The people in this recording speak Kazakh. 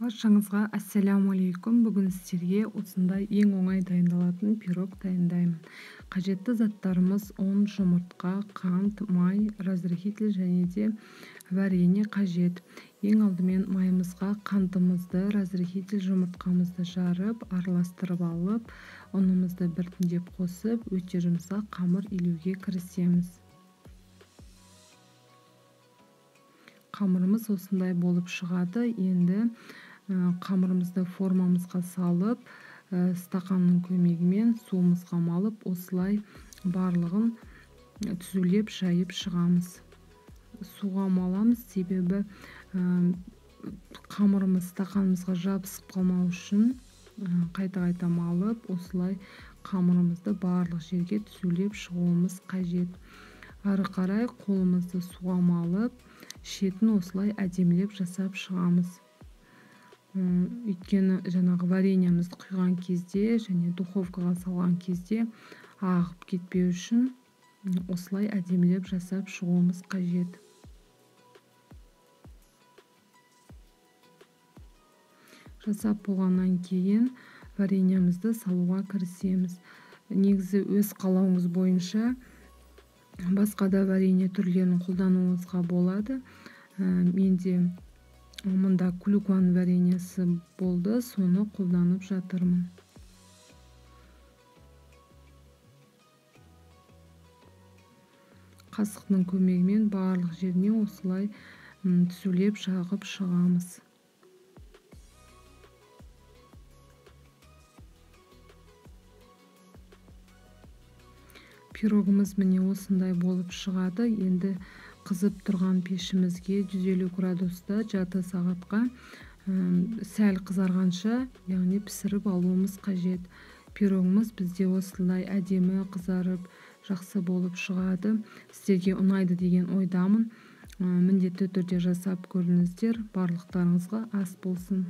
Баршаңызға ассаляму алейкум. Бүгін сіздерге осындай ең оңай дайындалатын пирог дайындаймын. Қажетті заттарымыз ұн, жұмыртқа, қант, май, разрыхитель және де варенье қажет. Ең алдымен майымызға қантымызды, разрыхитель, жұмыртқамызды жарып, араластырып алып, ұнымызды біртіндеп қосып, өте жұмсақ қамыр илеуге кірісеміз. Қамырымыз осындай болып шығады. Енді қамырымызды формамызға салып, стақанның көмегімен суымызға малып, осылай барлығын түзулеп жайып шығамыз. Суға маламыз, себебі қамырымыз стақанымызға жабысып қалмау үшін қайта-қайта малып, осылай қамырымызды барлық жерге түзулеп шығуымыз қажет. Ары қарай қолымызды суға малып, шетін осылай әдемілеп жасап шығамыз. Өйткені жаңағы вареньемізді құйған кезде және духовкаға салған кезде ағып кетпеу үшін осылай әдемілеп жасап шығуымыз қажет. Жасап болғаннан кейін вареньемізді салуға кірісеміз. Негізі өз қалауыңыз бойынша басқа да варенье түрлерін қолдануыңызға болады. Менде мұнда клюкваның вареньесі болды, соны қолданып жатырмын. Қасықтың көмегімен барлық жеріне осылай түзулеп жағып шығамыз. Пирогымыз міне осындай болып шығады. Енді қызып тұрған пешімізге 150 градуста жарты сағатқа сәл қызарғанша, яғни пісіріп алуымыз қажет. Пирогымыз бізде осындай әдемі қызарып, жақсы болып шығады. Сіздерге ұнайды деген ойдамын. Міндетті түрде жасап көріңіздер. Барлықтарыңызға ас болсын.